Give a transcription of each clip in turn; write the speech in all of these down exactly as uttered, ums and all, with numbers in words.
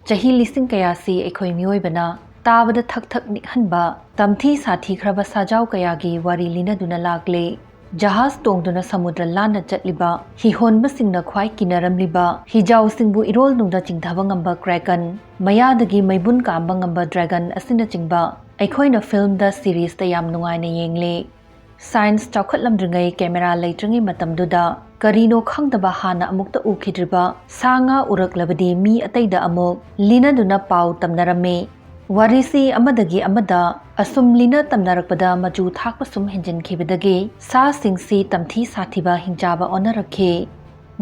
ꯆꯍꯤ ꯂꯤꯁꯤꯡ ꯀꯌꯥꯁꯤ ꯑꯩꯈꯣꯏ ꯃꯤꯑꯣꯏꯕꯅ ꯇꯥꯕꯗ ꯊꯛ ꯊꯛ ꯅꯤꯛꯍꯟꯕ, ꯇꯝꯊꯤ ꯁꯥꯊꯤꯈ꯭ꯔꯕ ꯁꯥꯖꯥꯎ ꯀꯌꯥꯒꯤ ꯋꯥꯔꯤ ꯂꯤꯅꯗꯨꯅ ꯂꯥꯛꯂꯦ꯫ ꯖꯍꯥꯖ ꯇꯣꯡꯗꯨꯅ ꯁꯃꯨꯗ꯭ꯔ ꯂꯥꯟꯅ ꯆꯠꯂꯤꯕ, ꯍꯤꯍꯣꯟꯕꯁꯤꯡꯅ ꯈ꯭ꯋꯥꯏ ꯀꯤꯅꯔꯝꯂꯤꯕ, ꯍꯤꯖꯥꯎꯁꯤꯡꯕꯨ ꯏꯔꯣꯜ ꯅꯨꯡꯗ ꯆꯤꯡꯊꯕ ꯉꯝꯕ ꯀ꯭ꯔꯦꯀꯟ, ꯃꯌꯥꯗꯒꯤ ꯃꯩꯕꯨꯟ ꯀꯥꯝꯕ ꯉꯝꯕ ꯗ꯭ꯔꯦꯒꯟ ꯑꯁꯤꯅꯆꯤꯡꯕ ꯑꯩꯈꯣꯏꯅ ꯐꯤꯜꯝꯗ, ꯁꯤꯔꯤꯖꯇ ꯌꯥꯝ ꯅꯨꯡꯉꯥꯏꯅ ꯌꯦꯡꯂꯦ꯫ ꯁꯥꯏꯟꯁ ꯆꯥꯎꯈꯠꯂꯝꯗ꯭ꯔꯤꯉꯩ, ꯀꯦꯃꯦꯔꯥ ꯂꯩꯇ꯭ꯔꯤꯉꯩ ꯃꯇꯝꯗꯨꯗ ꯀꯔꯤꯅꯣ ꯈꯪꯗꯕ, ꯍꯥꯟꯅ ꯑꯃꯨꯛꯇ ꯎꯈꯤꯗ꯭ꯔꯤꯕ ꯁꯥ ꯉꯥ ꯎꯔꯛꯂꯕꯗꯤ ꯃꯤ ꯑꯇꯩꯗ ꯑꯃꯨꯛ ꯂꯤꯅꯗꯨꯅ ꯄꯥꯎ ꯇꯝꯅꯔꯝꯃꯤ꯫ ꯋꯥꯔꯤꯁꯤ ꯑꯃꯗꯒꯤ ꯑꯃꯗ ꯑꯁꯨꯝ ꯂꯤꯅ ꯇꯝꯅꯔꯛꯄꯗ ꯃꯆꯨ ꯊꯥꯛꯄ ꯁꯨꯝ ꯍꯦꯟꯖꯤꯟꯈꯤꯕꯗꯒꯤ ꯁꯥꯁꯤꯡꯁꯤ ꯇꯝꯊꯤ ꯁꯥꯊꯤꯕ ꯍꯤꯡꯆꯥꯕ ꯑꯣꯟꯅꯔꯛꯈꯤ꯫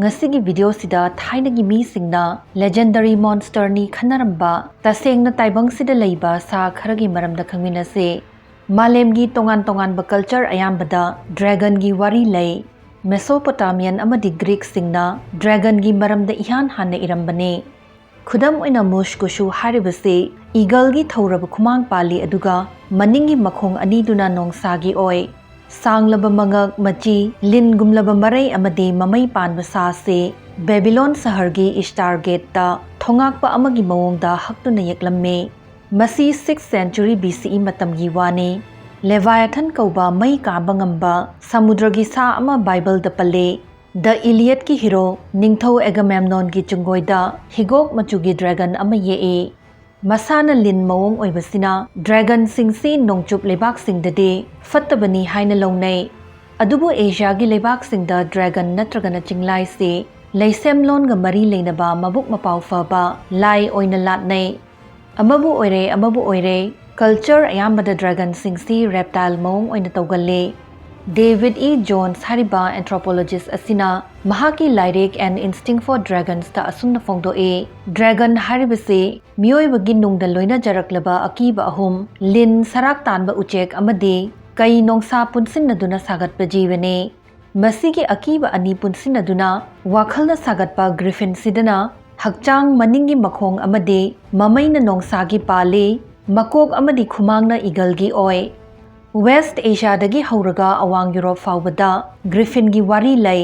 ꯉꯁꯤꯒꯤ ꯚꯤꯗꯤꯑꯣꯁꯤꯗ ꯊꯥꯏꯅꯒꯤ ꯃꯤꯁꯤꯡꯅ ꯂꯦꯖꯦꯟꯗꯔꯤ ꯃꯣꯟꯁꯇꯔꯅꯤ ꯈꯟꯅꯔꯝꯕ ꯇꯁꯦꯡꯅ ꯇꯥꯏꯕꯪꯁꯤꯗ ꯂꯩꯕ ꯁꯥ ꯈꯔꯒꯤ ꯃꯔꯝꯗ ꯈꯪꯃꯤꯟꯅꯁꯤ꯫ ꯃꯥꯂꯦꯝꯒꯤ ꯇꯣꯉꯥꯟ ꯇꯣꯉꯥꯟꯕ ꯀꯜꯆꯔ ꯑꯌꯥꯝꯕꯗ ꯗ꯭ꯔꯦꯒꯟꯒꯤ ꯋꯥꯔꯤ ꯂꯩ꯫ ꯃꯦꯁꯣꯄꯣꯇꯥꯃꯤꯌꯟ ꯑꯃꯗꯤ ꯒ꯭ꯔꯤꯛꯁꯤꯡꯅ ꯗ꯭ꯔꯦꯒꯟꯒꯤ ꯃꯔꯝꯗ ꯏꯍꯥꯟ ꯍꯥꯟꯅ ꯏꯔꯝꯕꯅꯤ꯫ ꯈꯨꯗꯝ ꯑꯣꯏꯅ, ꯃꯨꯁꯀꯨꯁꯨ ꯍꯥꯏꯔꯤꯕꯁꯤ ꯏꯒꯜꯒꯤ ꯊꯧꯔꯕ ꯈꯨꯃꯥꯡ ꯄꯥꯜꯂꯤ, ꯑꯗꯨꯒ ꯃꯅꯤꯡꯒꯤ ꯃꯈꯣꯡ ꯑꯅꯤꯗꯨꯅ ꯅꯣꯡꯁꯥꯒꯤ ꯑꯣꯏ꯫ ꯁꯥꯡꯂꯕ ꯃꯉꯛ, ꯃꯆꯤ, ꯂꯤꯟꯒꯨꯝꯂꯕ ꯃꯔꯩ ꯑꯃꯗꯤ ꯃꯃꯩ ꯄꯥꯟꯕ ꯁꯥꯁꯤ ꯕꯦꯕꯤꯂꯣꯟ ꯁꯍꯔꯒꯤ ꯏꯁꯇꯥꯔ ꯒꯦꯠꯇ ꯊꯣꯉꯥꯛꯄ ꯑꯃꯒꯤ ꯃꯑꯣꯡꯗ ꯍꯛꯇꯨꯅ ꯌꯦꯛꯂꯝꯃꯤ꯫ ꯃꯁꯤ sixth century B C E ꯃꯇꯝꯒꯤ ꯋꯥꯅꯤ꯫ ꯂꯦꯚꯥꯌꯥꯊꯟ ꯀꯧꯕ ꯃꯩ ꯀꯥꯝꯕ ꯉꯝꯕ ꯁꯃꯨꯗ꯭ꯔꯒꯤ ꯁꯥ ꯑꯃ ꯕꯥꯏꯕꯜꯗ ꯄꯜꯂꯤ꯫ ꯗ ꯏꯂꯤꯌꯠꯀꯤ ꯍꯤꯔꯣ ꯅꯤꯡꯊꯧ ꯑꯦꯒꯥꯃꯦꯝꯅꯣꯟꯒꯤ ꯆꯨꯡꯒꯣꯏꯗ ꯍꯤꯒꯣꯛ ꯃꯆꯨꯒꯤ ꯗ꯭ꯔꯦꯒꯟ ꯑꯃ ꯌꯦꯛꯏ꯫ ꯃꯁꯥꯅ ꯂꯤꯟ ꯃꯑꯣꯡ ꯑꯣꯏꯕꯁꯤꯅ ꯗ꯭ꯔꯦꯒꯟꯁꯤꯡꯁꯤ ꯅꯣꯡꯆꯨꯞ ꯂꯩꯕꯥꯛꯁꯤꯡꯗꯗꯤ ꯐꯠꯇꯕꯅꯤ ꯍꯥꯏꯅ ꯂꯧꯅꯩ꯫ ꯑꯗꯨꯕꯨ ꯑꯦꯁꯤꯌꯥꯒꯤ ꯂꯩꯕꯥꯛꯁꯤꯡꯗ ꯗ꯭ꯔꯦꯒꯟ ꯅꯠꯇ꯭ꯔꯒꯅ ꯆꯤꯡꯂꯥꯏꯁꯤ ꯂꯩꯁꯦꯝꯂꯣꯟꯒ ꯃꯔꯤ ꯂꯩꯅꯕ ꯃꯕꯨꯛ ꯃꯄꯥꯎ ꯐꯕ ꯂꯥꯏ ꯑꯣꯏꯅ ꯂꯥꯠꯅꯩ꯫ ꯑꯃꯕꯨ ꯑꯣꯏꯔꯦ, ꯑꯃꯕꯨ ꯑꯣꯏꯔꯦ, ꯀꯜꯆꯔ ꯑꯌꯥꯝꯕꯗ ꯗ꯭ꯔꯦꯒꯟꯁꯤꯡꯁꯤ ꯔꯦꯞꯇꯥꯏꯜ ꯃꯑꯣꯡ ꯑꯣꯏꯅ ꯇꯧꯒꯜꯂꯤ꯫ ꯗꯦꯕꯤꯗ ꯏ ꯖꯣꯟꯁ ꯍꯥꯏꯔꯤꯕ ꯑꯦꯟꯊ꯭ꯔꯣꯄꯣꯂꯣꯖꯤꯁ ꯑꯁꯤꯅ ꯃꯍꯥꯛꯀꯤ ꯂꯥꯏꯔꯤꯛ An Instinct for Dragonsꯇ ꯑꯁꯨꯝꯅ ꯐꯣꯡꯗꯣꯛꯏ, ꯗ꯭ꯔꯦꯒꯟ ꯍꯥꯏꯔꯤꯕꯁꯤ ꯃꯤꯑꯣꯏꯕꯒꯤ ꯅꯨꯡꯗ ꯂꯣꯏꯅꯖꯔꯛꯂꯕ ꯑꯀꯤꯕ ꯑꯍꯨꯝ, ꯂꯤꯟ, ꯁꯔꯥꯛ ꯇꯥꯟꯕ ꯎꯆꯦꯛ, ꯑꯃꯗꯤ ꯀꯩ ꯅꯣꯡꯁꯥ ꯄꯨꯟꯁꯤꯟꯅꯗꯨꯅ ꯁꯥꯒꯠꯄ ꯖꯤꯕꯅꯤ꯫ ꯃꯁꯤꯒꯤ ꯑꯀꯤꯕ ꯑꯅꯤ ꯄꯨꯟꯁꯤꯟꯅꯗꯨꯅ ꯋꯥꯈꯜꯅ ꯁꯥꯒꯠꯄ ꯒ꯭ꯔꯤꯐꯤꯟꯁꯤꯗꯅ ꯍꯛꯆꯥꯡ ꯃꯅꯤꯡꯒꯤ ꯃꯈꯣꯡ ꯑꯃꯗꯤ ꯃꯃꯩꯅ ꯅꯣꯡꯁꯥꯒꯤ ꯄꯥꯜꯂꯤ, ꯃꯀꯣꯛ ꯑꯃꯗꯤ ꯈꯨꯃꯥꯡꯅ ꯏꯒꯜꯒꯤ ꯑꯣꯏ꯫ ꯋꯦꯁ꯭ꯠ ꯑꯦꯁꯤꯌꯥꯗꯒꯤ ꯍꯧꯔꯒ ꯑꯋꯥꯡ ꯌꯨꯔꯣꯞ ꯐꯥꯎꯕꯗ ꯒ꯭ꯔꯤꯐꯤꯟꯒꯤ ꯋꯥꯔꯤ ꯂꯩ꯫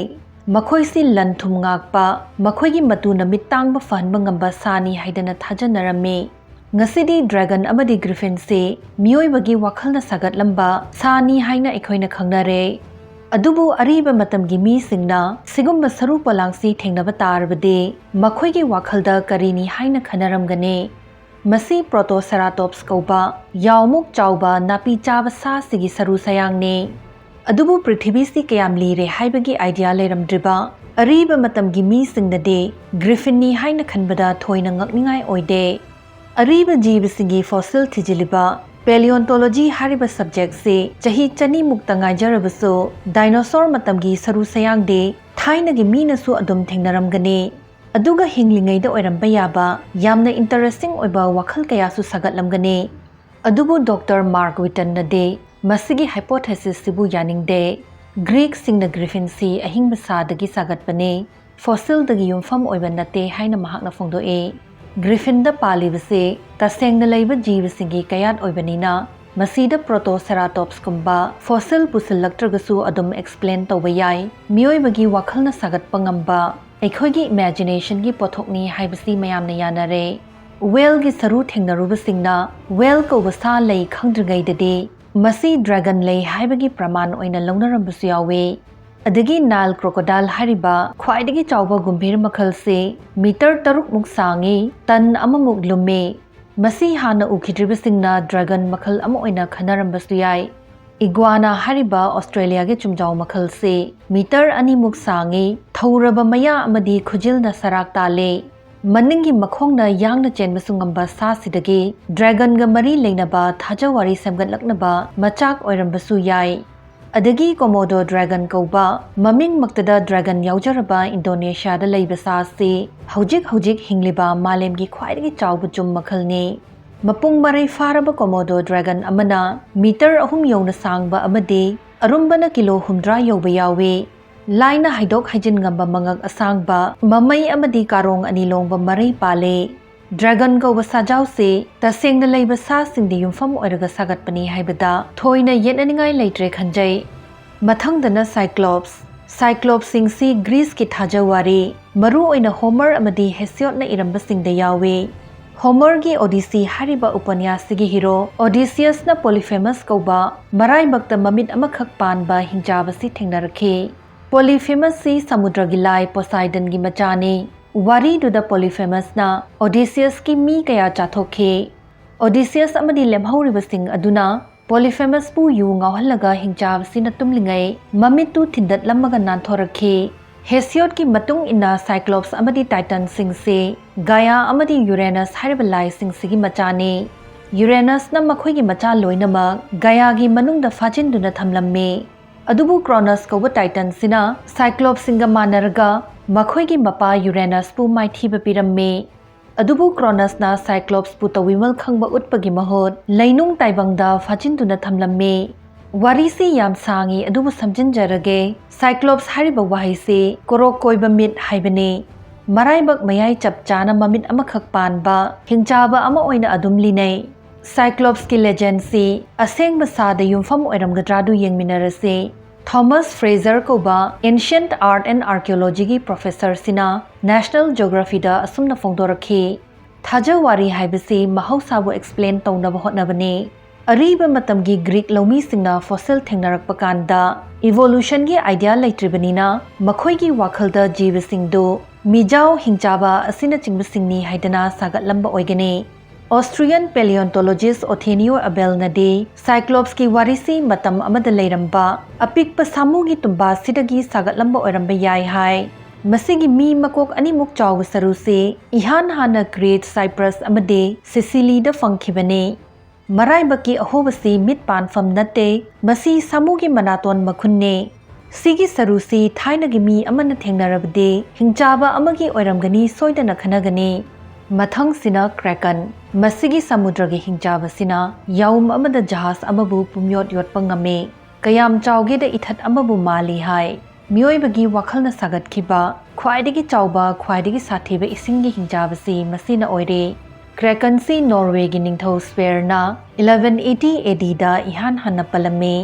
ꯃꯈꯣꯏꯁꯤ ꯂꯟ ꯊꯨꯝ ꯉꯥꯛꯄ, ꯃꯈꯣꯏꯒꯤ ꯃꯇꯨꯅ ꯃꯤꯠ ꯇꯥꯡꯕ ꯐꯍꯟꯕ ꯉꯝꯕ ꯁꯥꯅꯤ ꯍꯥꯏꯗꯅ ꯊꯥꯖꯅꯔꯝꯃꯤ꯫ ꯉꯁꯤꯗꯤ ꯗ꯭ꯔꯦꯒꯟ ꯑꯃꯗꯤ ꯒ꯭ꯔꯤꯐꯤꯟꯁꯤ ꯃꯤꯑꯣꯏꯕꯒꯤ ꯋꯥꯈꯜꯅ ꯁꯥꯒꯠꯂꯝꯕ ꯁꯥꯅꯤ ꯍꯥꯏꯅ ꯑꯩꯈꯣꯏꯅ ꯈꯪꯅꯔꯦ꯫ ꯑꯗꯨꯕꯨ ꯑꯔꯤꯕ ꯃꯇꯝꯒꯤ ꯃꯤꯁꯤꯡꯅ ꯁꯤꯒꯨꯝꯕ ꯁꯔꯨ ꯄꯣꯂꯥꯡꯁꯤ ꯊꯦꯡꯅꯕ ꯇꯥꯔꯕꯗꯤ ꯃꯈꯣꯏꯒꯤ ꯋꯥꯈꯜꯗ ꯀꯔꯤꯅꯤ ꯍꯥꯏꯅ ꯈꯟꯅꯔꯝꯒꯅꯤ? ꯃꯁꯤ ꯄ꯭ꯔꯣꯇꯣꯁꯦꯔꯥꯇꯣꯞꯁ ꯀꯧꯕ ꯌꯥꯎꯃꯨꯛ ꯆꯥꯎꯕ ꯅꯥꯄꯤ ꯆꯥꯕ ꯁꯥꯁꯤꯒꯤ ꯁꯔꯨ ꯁꯌꯥꯡꯅꯤ꯫ ꯑꯗꯨꯕꯨ ꯄ꯭ꯔꯤꯊꯤꯕꯤꯁꯤ ꯀꯌꯥꯝ ꯂꯤꯔꯦ ꯍꯥꯏꯕꯒꯤ ꯑꯥꯏꯗꯤꯌꯥ ꯂꯩꯔꯝꯗ꯭ꯔꯤꯕ ꯑꯔꯤꯕ ꯃꯇꯝꯒꯤ ꯃꯤꯁꯤꯡꯅꯗꯤ ꯒ꯭ꯔꯤꯐꯤꯟꯅꯤ ꯍꯥꯏꯅ ꯈꯟꯕꯗ ꯊꯣꯏꯅ ꯉꯛꯅꯤꯡꯉꯥꯏ ꯑꯣꯏꯗꯦ꯫ ꯑꯔꯤꯕ ꯖꯤꯕꯁꯤꯡꯒꯤ ꯐꯣꯁꯤꯜ ꯊꯤꯖꯤꯜꯂꯤꯕ ꯄꯦꯂꯤꯑꯣꯟꯇꯣꯂꯣꯖꯤ ꯍꯥꯏꯔꯤꯕ ꯁꯕꯖꯦꯛꯁꯤ ꯆꯍꯤ ꯆꯅꯤꯃꯨꯛꯇ ꯉꯥꯏꯖꯔꯕꯁꯨ, ꯗꯥꯏꯅꯣꯁꯣꯔ ꯃꯇꯝꯒꯤ ꯁꯔꯨ ꯁꯌꯥꯡꯗꯤ ꯊꯥꯏꯅꯒꯤ ꯃꯤꯅꯁꯨ ꯑꯗꯨꯝ ꯊꯦꯡꯅꯔꯝꯒꯅꯤ꯫ ꯑꯗꯨꯒ ꯍꯤꯡꯂꯤꯉꯩꯗ ꯑꯣꯏꯔꯝꯕ ꯌꯥꯕ ꯌꯥꯝꯅ ꯏꯟꯇꯔꯦꯁꯇꯤꯡ ꯑꯣꯏꯕ ꯋꯥꯈꯜ ꯀꯌꯥꯁꯨ ꯁꯥꯒꯠꯂꯝꯒꯅꯤ꯫ ꯑꯗꯨꯕꯨ ꯗꯣꯛꯇꯔ ꯃꯥꯔꯛ ꯋꯤꯇꯟꯅꯗꯤ ꯃꯁꯤꯒꯤ ꯍꯥꯏꯄꯣꯊꯦꯁꯤꯁꯁꯤꯕꯨ ꯌꯥꯅꯤꯡꯗꯦ꯫ ꯒ꯭ꯔꯤꯛꯁꯤꯡꯅ ꯒ꯭ꯔꯤꯐꯤꯟꯁꯤ ꯑꯍꯤꯡꯕ ꯁꯥꯗꯒꯤ ꯁꯥꯒꯠꯄꯅꯤ, ꯐꯣꯁꯤꯜꯗꯒꯤ ꯌꯨꯝꯐꯝ ꯑꯣꯏꯕ ꯅꯠꯇꯦ ꯍꯥꯏꯅ ꯃꯍꯥꯛꯅ ꯐꯣꯡꯗꯣꯛꯏ꯫ ꯒ꯭ꯔꯤꯐꯤꯟꯗ ꯄꯥꯜꯂꯤꯕꯁꯤ ꯇꯁꯦꯡꯅ ꯂꯩꯕ ꯖꯤꯕꯁꯤꯡꯒꯤ ꯀꯌꯥꯠ ꯑꯣꯏꯕꯅꯤꯅ, ꯃꯁꯤꯗ ꯄ꯭ꯔꯣꯇꯣꯁꯦꯔꯥꯇꯣꯞꯁꯀꯨꯝꯕ ꯐꯣꯁꯤꯜ ꯄꯨꯁꯤꯜꯂꯛꯇ꯭ꯔꯒꯁꯨ ꯑꯗꯨꯝ ꯑꯦꯛꯁꯄ꯭ꯂꯦꯟ ꯇꯧꯕ ꯌꯥꯏ꯫ ꯃꯤꯑꯣꯏꯕꯒꯤ ꯋꯥꯈꯜꯅ ꯁꯥꯒꯠꯄ ꯉꯝꯕ ꯑꯩꯈꯣꯏꯒꯤ ꯏꯃꯦꯖꯤꯅꯦꯁꯟꯒꯤ ꯄꯣꯠꯊꯣꯛꯅꯤ ꯍꯥꯏꯕꯁꯤ ꯃꯌꯥꯝꯅ ꯌꯥꯅꯔꯦ꯫ ꯋꯦꯜꯒꯤ ꯁꯔꯨ ꯊꯦꯡꯅꯔꯨꯕꯁꯤꯡꯅ ꯋꯦꯜ ꯀꯧꯕ ꯁꯥ ꯂꯩ ꯈꯪꯗ꯭ꯔꯤꯉꯩꯗꯗꯤ ꯃꯁꯤ ꯗ꯭ꯔꯦꯒꯟ ꯂꯩ ꯍꯥꯏꯕꯒꯤ ꯄ꯭ꯔꯃꯥꯟ ꯑꯣꯏꯅ ꯂꯧꯅꯔꯝꯕꯁꯨ ꯌꯥꯎꯏ꯫ ꯑꯗꯒꯤ ꯅꯥꯏꯜ ꯀ꯭ꯔꯣꯀꯣꯗꯥꯏꯜ ꯍꯥꯏꯔꯤꯕ ꯈ꯭ꯋꯥꯏꯗꯒꯤ ꯆꯥꯎꯕ ꯒꯨꯝꯚꯤꯔ ꯃꯈꯜꯁꯤ ꯃꯤꯇꯔ ꯇꯔꯨꯛꯃꯨꯛ ꯁꯥꯡꯉꯤ, ꯇꯟ ꯑꯃꯃꯨꯛ ꯂꯨꯝꯃꯤ꯫ ꯃꯁꯤ ꯍꯥꯟꯅ ꯎꯈꯤꯗ꯭ꯔꯤꯕꯁꯤꯡꯅ ꯗ꯭ꯔꯦꯒꯟ ꯃꯈꯜ ꯑꯃ ꯑꯣꯏꯅ ꯈꯟꯅꯔꯝꯕꯁꯨ ꯌꯥꯏ꯫ ꯏꯒ꯭ꯋꯥꯅꯥ ꯍꯥꯏꯔꯤꯕ ꯑꯣꯁꯇ꯭ꯔꯦꯂꯤꯌꯥꯒꯤ ꯆꯨꯝꯖꯥꯎ ꯃꯈꯜꯁꯤ ꯃꯤꯇꯔ ꯑꯅꯤꯃꯨꯛ ꯁꯥꯡꯉꯤ, ꯊꯧꯔꯕ ꯃꯌꯥ ꯑꯃꯗꯤ ꯈꯨꯖꯤꯜꯅ ꯁꯔꯥꯛ ꯇꯥꯜꯂꯤ꯫ ꯃꯅꯤꯡꯒꯤ ꯃꯈꯣꯡꯅ ꯌꯥꯡꯅ ꯆꯦꯟꯕꯁꯨ ꯉꯝꯕ ꯁꯥꯁꯤꯗꯒꯤ ꯗ꯭ꯔꯦꯒꯟꯒ ꯃꯔꯤ ꯂꯩꯅꯕ ꯊꯥꯖꯋꯥꯔꯤ ꯁꯦꯝꯒꯠꯂꯛꯅꯕ ꯃꯆꯥꯛ ꯑꯣꯏꯔꯝꯕꯁꯨ ꯌꯥꯏ꯫ ꯑꯗꯒꯤ ꯀꯣꯃꯣꯗꯣ ꯗ꯭ꯔꯦꯒꯟ ꯀꯧꯕ ꯃꯃꯤꯡꯃꯛꯇꯗ ꯗ꯭ꯔꯦꯒꯟ ꯌꯥꯎꯖꯔꯕ ꯏꯟꯗꯣꯅꯦꯁꯤꯌꯥꯗ ꯂꯩꯕ ꯁꯥꯁꯤ ꯍꯧꯖꯤꯛ ꯍꯧꯖꯤꯛ ꯍꯤꯡꯂꯤꯕ ꯃꯥꯂꯦꯝꯒꯤ ꯈ꯭ꯋꯥꯏꯗꯒꯤ ꯆꯥꯎꯕ ꯖꯨꯝ ꯃꯈꯜꯅꯤ꯫ ꯃꯄꯨꯡ ꯃꯔꯩ ꯐꯥꯔꯕ ꯀꯣꯃꯣꯗꯣ ꯗ꯭ꯔꯦꯒꯟ ꯑꯃꯅ ꯃꯤꯇꯔ ꯑꯍꯨꯝ ꯌꯧꯅ ꯁꯥꯡꯕ ꯑꯃꯗꯤ ꯑꯔꯨꯝꯕꯅ ꯀꯤꯂꯣ ꯍꯨꯝꯗ꯭ꯔꯥ ꯌꯧꯕ ꯌꯥꯎꯏ꯫ ꯂꯥꯏꯅ ꯍꯩꯗꯣꯛ ꯍꯩꯖꯤꯟ ꯉꯝꯕ ꯃꯉꯛ ꯑꯁꯥꯡꯕ, ꯃꯃꯩ ꯑꯃꯗꯤ ꯀꯥꯔꯣꯡ ꯑꯅꯤ ꯂꯣꯡꯕ ꯃꯔꯩ ꯄꯥꯜꯂꯤ꯫ ꯗ꯭ꯔꯦꯒꯟ ꯀꯧꯕ ꯁꯥꯖꯥꯎꯁꯤ ꯇꯁꯦꯡꯅ ꯂꯩꯕ ꯁꯥꯁꯤꯡꯗ ꯌꯨꯝꯐꯝ ꯑꯣꯏꯔꯒ ꯁꯥꯒꯠꯄꯅꯤ ꯍꯥꯏꯕꯗ ꯊꯣꯏꯅ ꯌꯦꯠꯅꯅꯤꯡꯉꯥꯏ ꯂꯩꯇ꯭ꯔꯦ ꯈꯟꯖꯩ꯫ ꯃꯊꯪꯗꯅ ꯁꯥꯏꯀ꯭ꯂꯣꯞꯁ꯫ Cyclopsꯁꯤꯡꯁꯤ Greeceꯀꯤ ꯊꯥꯖꯋꯥꯔꯤ, ꯃꯔꯨꯑꯣꯏꯅ Homer ꯑꯃꯗꯤ Hesiodꯅ ꯏꯔꯝꯕꯁꯤꯡꯗ ꯌꯥꯎꯏ꯫ Homerꯒꯤ Odyssey ꯍꯥꯏꯔꯤꯕ ꯎꯄꯅ꯭ꯌꯥꯁꯁꯤꯒꯤ hero Odysseusꯅ Polyphemus ꯀꯧꯕ ꯃꯔꯥꯏꯕꯛꯇ ꯃꯃꯤꯠ ꯑꯃꯈꯛ ꯄꯥꯟꯕ ꯍꯤꯡꯆꯥꯕꯁꯤ ꯊꯦꯡꯅꯔꯛꯈꯤ꯫ Polyphemusꯁꯤ ꯁꯃꯨꯗ꯭ꯔꯒꯤ ꯂꯥꯏ Poseidonꯒꯤ ꯃꯆꯥꯅꯤ꯫ ꯋꯥꯔꯤꯗꯨꯗ Polyphemusꯅ Odysseusꯀꯤ ꯃꯤ ꯀꯌꯥ ꯆꯥꯊꯣꯛꯈꯤ꯫ Odysseus ꯑꯃꯗꯤ ꯂꯦꯝꯍꯧꯔꯤꯕꯁꯤꯡ ꯑꯗꯨꯅ Polyphemusꯄꯨ ꯌꯨ ꯉꯥꯎꯍꯜꯂꯒ ꯍꯤꯡꯆꯥꯕꯁꯤꯅ ꯇꯨꯝꯂꯤꯉꯩ ꯃꯃꯤꯠꯇꯨ ꯊꯤꯟꯗꯠꯂꯝꯃꯒ ꯅꯥꯟꯊꯣꯔꯛꯈꯤ꯫ Hesiodꯀꯤ ꯃꯇꯨꯡ ꯏꯟꯅ Cyclops ꯑꯃꯗꯤ Titanꯁꯤꯡꯁꯤ Gaia ꯑꯃꯗꯤ Uranus ꯍꯥꯏꯔꯤꯕ ꯂꯥꯏꯁꯤꯡꯁꯤꯒꯤ ꯃꯆꯥꯅꯤ꯫ Uranusꯅ ꯃꯈꯣꯏꯒꯤ ꯃꯆꯥ ꯂꯣꯏꯅꯃꯛ Gaiaꯒꯤ ꯃꯅꯨꯡꯗ ꯐꯥꯖꯤꯟꯗꯨꯅ ꯊꯝꯂꯝꯃꯤ꯫ ꯑꯗꯨꯕꯨ Cronus ꯀꯧꯕ Titanꯁꯤꯅ Cyclopsꯁꯤꯡꯒ ꯃꯥꯟꯅꯔꯒ ꯃꯈꯣꯏꯒꯤ ꯃꯄꯥ Uranusꯄꯨ ꯃꯥꯏꯊꯤꯕ ꯄꯤꯔꯝꯃꯤ꯫ ꯑꯗꯨꯕꯨ Cronusꯅ Cyclopsꯄꯨ ꯇꯧꯕꯤꯃꯜ ꯈꯪꯕ ꯎꯠꯄꯒꯤ ꯃꯍꯨꯠ ꯂꯩꯅꯨꯡ ꯇꯥꯏꯕꯪꯗ ꯐꯥꯖꯤꯟꯗꯨꯅ ꯊꯝꯂꯝꯃꯤ꯫ ꯋꯥꯔꯤꯁꯤ ꯌꯥꯝ ꯁꯥꯡꯉꯤ, ꯑꯗꯨꯕꯨ ꯁꯝꯖꯤꯟꯖꯔꯒꯦ꯫ Cyclops ꯍꯥꯏꯔꯤꯕ ꯋꯥꯍꯩꯁꯤ ꯀꯣꯔꯣꯛ ꯀꯣꯏꯕ ꯃꯤꯠ ꯍꯥꯏꯕꯅꯤ꯫ ꯃꯔꯥꯏꯕꯛ ꯃꯌꯥꯏ ꯆꯞ ꯆꯥꯅ ꯃꯃꯤꯠ ꯑꯃꯈꯛ ꯄꯥꯟꯕ ꯍꯤꯡꯆꯥꯕ ꯑꯃ ꯑꯣꯏꯅ ꯑꯗꯨꯝ ꯂꯤꯅꯩ꯫ Cyclopsꯀꯤ legendꯁꯤ ꯑꯁꯦꯡꯕ ꯁꯥꯗ ꯌꯨꯝꯐꯝ ꯑꯣꯏꯔꯝꯒꯗ꯭ꯔꯥꯗꯨ ꯌꯦꯡꯃꯤꯟꯅꯔꯁꯤ꯫ Thomas Fraser ꯀꯧꯕ Ancient Art and Archaeologyꯒꯤ professorꯁꯤꯅ National Geographyꯗ ꯑꯁꯨꯝꯅ ꯐꯣꯡꯗꯣꯔꯛꯈꯤ, ꯊꯥꯖꯋꯥꯔꯤ ꯍꯥꯏꯕꯁꯤ ꯃꯍꯧꯁꯥꯕꯨ explain ꯇꯧꯅꯕ ꯍꯣꯠꯅꯕꯅꯤ꯫ ꯑꯔꯤꯕ ꯃꯇꯝꯒꯤ Greek ꯂꯧꯃꯤꯁꯤꯡꯅ fossil ꯊꯦꯡꯅꯔꯛꯄ ꯀꯥꯟꯗ evolutionꯒꯤ idea ꯂꯩꯇ꯭ꯔꯤꯕꯅꯤꯅ ꯃꯈꯣꯏꯒꯤ ꯋꯥꯈꯜꯗ ꯖꯤꯕꯁꯤꯡꯗꯨ ꯃꯤꯖꯥꯎ, ꯍꯤꯡꯆꯥꯕ ꯑꯁꯤꯅꯆꯤꯡꯕꯁꯤꯡꯅꯤ ꯍꯥꯏꯗꯅ ꯁꯥꯒꯠꯂꯝꯕ ꯑꯣꯏꯒꯅꯤ꯫ Austrian paleontologist Othenio Abelꯅꯗꯤ Cyclopsꯀꯤ ꯋꯥꯔꯤꯁꯤ ꯃꯇꯝ ꯑꯃꯗ ꯂꯩꯔꯝꯕ ꯑꯄꯤꯛꯄ ꯁꯥꯃꯨꯒꯤ ꯇꯨꯝꯕꯥꯁꯤꯗꯒꯤ ꯁꯥꯒꯠꯂꯝꯕ ꯑꯣꯏꯔꯝꯕ ꯌꯥꯏ ꯍꯥꯏ꯫ ꯃꯁꯤꯒꯤ ꯃꯤ ꯃꯀꯣꯛ ꯑꯅꯤꯃꯨꯛ ꯆꯥꯎꯕ ꯁꯔꯨꯁꯤ ꯏꯍꯥꯟ ꯍꯥꯟꯅ Crete, Cyprus ꯑꯃꯗꯤ Sicilyꯗ ꯐꯪꯈꯤꯕꯅꯤ꯫ ꯃꯔꯥꯏꯕꯛꯀꯤ ꯑꯍꯣꯕꯁꯤ ꯃꯤꯠ ꯄꯥꯟꯐꯝ ꯅꯠꯇꯦ, ꯃꯁꯤ ꯁꯥꯃꯨꯒꯤ ꯃꯅꯥꯇꯣꯟ ꯃꯈꯨꯟꯅꯤ꯫ ꯁꯤꯒꯤ ꯁꯔꯨꯁꯤ ꯊꯥꯏꯅꯒꯤ ꯃꯤ ꯑꯃꯅ ꯊꯦꯡꯅꯔꯕꯗꯤ ꯍꯤꯡꯆꯥꯕ ꯑꯃꯒꯤ ꯑꯣꯏꯔꯝꯒꯅꯤ ꯁꯣꯏꯗꯅ ꯈꯟꯅꯒꯅꯤ꯫ ꯃꯊꯪꯁꯤꯅ Kraken꯫ ꯃꯁꯤꯒꯤ ꯁꯃꯨꯗ꯭ꯔꯒꯤ ꯍꯤꯡꯆꯥꯕꯁꯤꯅ ꯌꯥꯎꯝ ꯑꯃꯗ ꯖꯍꯥꯖ ꯑꯃꯕꯨ ꯄꯨꯝꯌꯣꯠ ꯌꯣꯠꯄ ꯉꯝꯃꯤ꯫ ꯀꯌꯥꯝ ꯆꯥꯎꯒꯦꯗ ꯏꯊꯠ ꯑꯃꯕꯨ ꯃꯥꯜꯂꯤ ꯍꯥꯏ꯫ ꯃꯤꯑꯣꯏꯕꯒꯤ ꯋꯥꯈꯜꯅ ꯁꯥꯒꯠꯈꯤꯕ ꯈ꯭ꯋꯥꯏꯗꯒꯤ ꯆꯥꯎꯕ, ꯈ꯭ꯋꯥꯏꯗꯒꯤ ꯁꯥꯊꯤꯕ ꯏꯁꯤꯡꯒꯤ ꯍꯤꯡꯆꯥꯕꯁꯤ ꯃꯁꯤꯅ ꯑꯣꯏꯔꯦ꯫ Krakenꯁꯤ Norwayꯒꯤ ꯅꯤꯡꯊꯧ Sverreꯅ eleven eighty ADꯗ ꯏꯍꯥꯟ ꯍꯥꯟꯅ ꯄꯜꯂꯝꯃꯤ꯫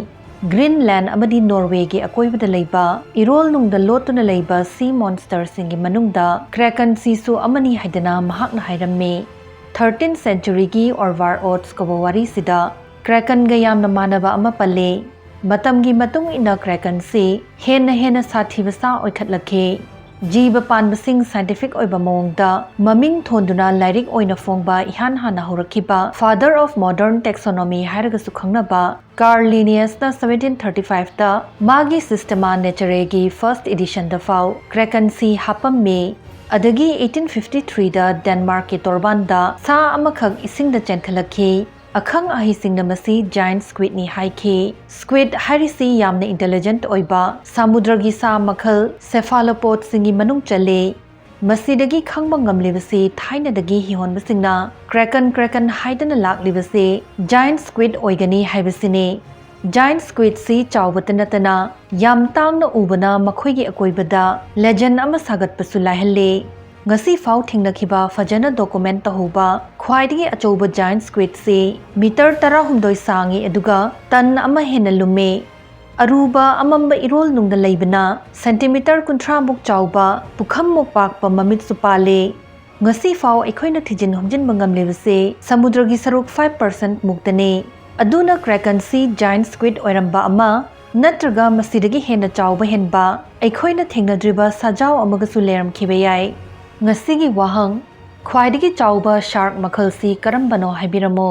ꯒ꯭ꯔꯤꯟꯂꯦꯟ ꯑꯃꯗꯤ ꯅꯣꯔꯋꯦꯒꯤ ꯑꯀꯣꯏꯕꯗ ꯂꯩꯕ ꯏꯔꯣꯜ ꯅꯨꯡꯗ ꯂꯣꯠꯇꯨꯅ ꯂꯩꯕ ꯁꯤ ꯃꯣꯟꯁꯇꯔꯁꯤꯡꯒꯤ ꯃꯅꯨꯡꯗ ꯀ꯭ꯔꯦꯀꯟꯁꯤꯁꯨ ꯑꯃꯅꯤ ꯍꯥꯏꯗꯅ ꯃꯍꯥꯛꯅ ꯍꯥꯏꯔꯝꯃꯤ꯫ ꯊꯥꯔꯇꯤꯟ ꯁꯦꯟꯆꯨꯔꯤꯒꯤ ꯑꯣꯔꯚꯥꯔ ꯑꯣꯠꯁ ꯀꯧꯕ ꯋꯥꯔꯤꯁꯤꯗ ꯀ꯭ꯔꯦꯀꯟꯒ ꯌꯥꯝꯅ ꯃꯥꯟꯅꯕ ꯑꯃ ꯄꯜꯂꯤ꯫ ꯃꯇꯝꯒꯤ ꯃꯇꯨꯡ ꯏꯟꯅ ꯀ꯭ꯔꯦꯀꯟꯁꯤ ꯍꯦꯟꯅ ꯍꯦꯟꯅ ꯁꯥꯊꯤꯕ ꯁꯥ ꯑꯣꯏꯈꯠꯂꯛꯈꯤ꯫ ꯖꯤꯕ ꯄꯥꯟꯕꯁꯤꯡ ꯁꯥꯏꯟꯇꯤꯐꯤꯛ ꯑꯣꯏꯕ ꯃꯑꯣꯡꯗ ꯃꯃꯤꯡ ꯊꯣꯟꯗꯨꯅ ꯂꯥꯏꯔꯤꯛ ꯑꯣꯏꯅ ꯐꯣꯡꯕ ꯏꯍꯥꯟ ꯍꯥꯟꯅ ꯍꯧꯔꯛꯈꯤꯕ Father of Modern Taxonomy ꯍꯥꯏꯔꯒꯁꯨ ꯈꯪꯅꯕ ꯀꯥꯔꯜ ꯂꯤꯅꯤꯌꯁꯅ ꯁꯚꯦꯟꯇꯤꯟ ꯊꯥꯔꯇꯤ ꯐꯥꯏꯚꯇ ꯃꯥꯒꯤ Systema Naturaeꯒꯤ ꯐꯥꯔꯁꯠ ꯏꯗꯤꯁꯟꯗ ꯐꯥꯎ ꯀ꯭ꯔꯦꯀꯟꯁꯤ ꯍꯥꯞꯄꯝꯃꯤ꯫ ꯑꯗꯒꯤ ꯑꯩꯠꯇꯤꯟ ꯐꯤꯐꯇꯤ ꯊ꯭ꯔꯤꯗ ꯗꯦꯟꯃꯥꯔꯛꯀꯤ ꯇꯣꯔꯕꯥꯟꯗ ꯁꯥ ꯑꯃꯈꯛ ꯏꯁꯤꯡꯗ ꯆꯦꯟꯈꯠꯂꯛꯈꯤ꯫ ꯑꯈꯪ ꯑꯍꯩꯁꯤꯡꯅ ꯃꯁꯤ ꯖꯥꯏꯟꯠ ꯁ꯭ꯀ꯭ꯋꯤꯗꯅꯤ ꯍꯥꯏꯈꯤ꯫ ꯁ꯭ꯀ꯭ꯋꯤꯗ ꯍꯥꯏꯔꯤꯁꯤ ꯌꯥꯝꯅ ꯏꯟꯇꯦꯂꯤꯖꯦꯟꯠ ꯑꯣꯏꯕ ꯁꯥꯃꯨꯗ꯭ꯔꯒꯤ ꯁꯥ ꯃꯈꯜ ꯁꯦꯐꯥꯂꯣꯄꯣꯗꯁꯤꯡꯒꯤ ꯃꯅꯨꯡ ꯆꯜꯂꯤ꯫ ꯃꯁꯤꯗꯒꯤ ꯈꯪꯕ ꯉꯝꯂꯤꯕꯁꯤ ꯊꯥꯏꯅꯗꯒꯤ ꯍꯤꯍꯣꯟꯕꯁꯤꯡꯅ ꯀ꯭ꯔꯦꯀꯟ ꯀ꯭ꯔꯦꯀꯟ ꯍꯥꯏꯗꯨꯅ ꯂꯥꯛꯂꯤꯕꯁꯤ ꯖꯥꯏꯟꯠ ꯁ꯭ꯀ꯭ꯋꯤꯗ ꯑꯣꯏꯒꯅꯤ ꯍꯥꯏꯕꯁꯤꯅꯤ꯫ ꯖꯥꯏꯟꯠ ꯁ꯭ꯀ꯭ꯋꯤꯗꯁꯤ ꯆꯥꯎꯕꯇ ꯅꯠꯇꯅ ꯌꯥꯝ ꯇꯥꯡꯅ ꯎꯕꯅ ꯃꯈꯣꯏꯒꯤ ꯑꯀꯣꯏꯕꯗ ꯂꯦꯖꯦꯟ ꯑꯃ ꯁꯥꯒꯠꯄꯁꯨ ꯂꯥꯏꯍꯜꯂꯤ꯫ ꯉꯁꯤ ꯐꯥꯎ ꯊꯦꯡꯅꯈꯤꯕ ꯐꯖꯅ ꯗꯣꯀꯨꯃꯦꯟꯠ ꯇꯧꯍꯧꯕ ꯈ꯭ꯋꯥꯏꯗꯒꯤ ꯑꯆꯧꯕ ꯖꯥꯏꯟꯠ ꯁ꯭ꯀ꯭ꯋꯤꯗꯁꯤ ꯃꯤꯇꯔ ꯇꯔꯥꯍꯨꯝꯗꯣꯏ ꯁꯥꯡꯏ, ꯑꯗꯨꯒ ꯇꯟ ꯑꯃ ꯍꯦꯟꯅ ꯂꯨꯝꯃꯤ꯫ ꯑꯔꯨꯕ ꯑꯃꯝꯕ ꯏꯔꯣꯜ ꯅꯨꯡꯗ ꯂꯩꯕꯅ ꯁꯦꯟꯇꯤꯃꯤꯇꯔ ꯀꯨꯟꯊ꯭ꯔꯥ ꯃꯨꯛ ꯆꯥꯎꯕ, ꯄꯨꯈꯝ ꯃꯨꯛ ꯄꯥꯛꯄ ꯃꯃꯤꯠꯁꯨ ꯄꯥꯜꯂꯤ꯫ ꯉꯁꯤ ꯐꯥꯎ ꯑꯩꯈꯣꯏꯅ ꯊꯤꯖꯤꯟ ꯍꯨꯝꯖꯤꯟꯕ ꯉꯝꯂꯤꯕꯁꯤ ꯁꯃꯨꯗ꯭ꯔꯒꯤ ꯁꯔꯨꯛ ꯐꯥꯏꯚ ꯄꯔꯁꯦꯟꯠ ꯃꯨꯛꯇꯅꯤ꯫ ꯑꯗꯨꯅ ꯀ꯭ꯔꯦꯀꯟꯁꯤ ꯖꯥꯏꯟꯠ ꯁ꯭ꯀ꯭ꯋꯤꯗ ꯑꯣꯏꯔꯝꯕ ꯑꯃ ꯅꯠꯇ꯭ꯔꯒ ꯃꯁꯤꯗꯒꯤ ꯍꯦꯟꯅ ꯆꯥꯎꯕ ꯍꯦꯟꯕ ꯑꯩꯈꯣꯏꯅ ꯊꯦꯡꯅꯗ꯭ꯔꯤꯕ ꯁꯥꯖꯥꯎ ꯑꯃꯒꯁꯨ ꯂꯩꯔꯝꯈꯤꯕ ꯌꯥꯏ꯫ ꯉꯁꯤꯒꯤ ꯋꯥꯍꯪ: ꯈ꯭ꯋꯥꯏꯗꯒꯤ ꯆꯥꯎꯕ ꯁꯥꯔꯛ ꯃꯈꯜꯁꯤ ꯀꯔꯝꯕꯅꯣ ꯍꯥꯏꯕꯤꯔꯝꯃꯨ꯫